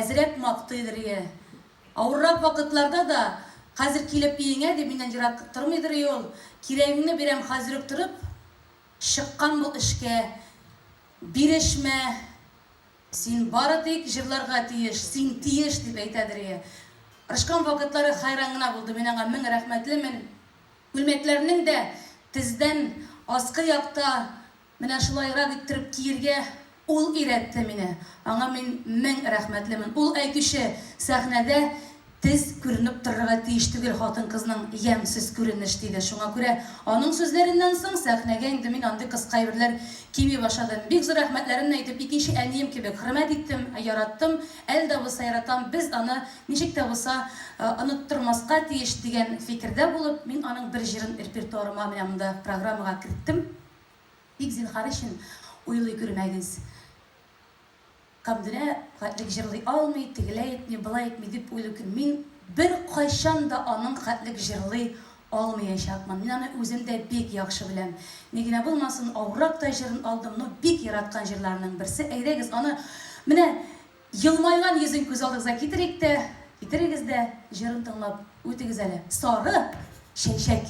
Әзрәк мактыйдыр ие. Авыррак вакытларда да, хәзер килеп өеңә дип, миннән ерак тормыйдыр ие ул. Кирәгеңне бирәм хәзер үк торып, чыккан бул эшкә, бирешмә, син бары тик җырларга тиеш, син тиеш, дип әйтәдер ие. Орышкан вакытлары хәйран гына булды, мин аңа мең рәхмәтлемен. Күлмәкләрнең дә тездән аскы якта менә шулайрак иттереп киергә ул өйрәтте мине. Аңа мин мең рәхмәтлемен. Ул әйтүче, сәхнәдә тез күренеп торырга тиеш түгел хатын-кызның ямьсез күренеш, диде. Шуңа күрә аның сүзләреннән соң сәхнәгә инде мин андый кыска әйберләр кими башладым. Бик зур рәхмәтләремне әйтеп, икенче әнием кебек хөрмәт иттем, яраттым, әле дә булса яратам. Без аны Ничек тә булса оныттырмаска тиеш дигән фикердә булып, мин аның бер җырын репертуарыма, менә монда программага керттем. Тик зинһар өчен уйлый күрмәгез. Камдүнә хәтлек җырлый алмый, тегеләй итми, болай итми дип уйлый күр. Мин беркайчан да аның хәтлек җырлый алмыячакмын. Мин аны үзем дә бик яхшы беләм. Ни генә булмасын, авыррак та җырын алдым, но бик яраткан җырларының берсе. Әйдәгез, аны менә Елмайган йөзен күз алдыгызга китерик тә, китерегез дә, җырын тыңлап үтегез әле. Сары чәчәк.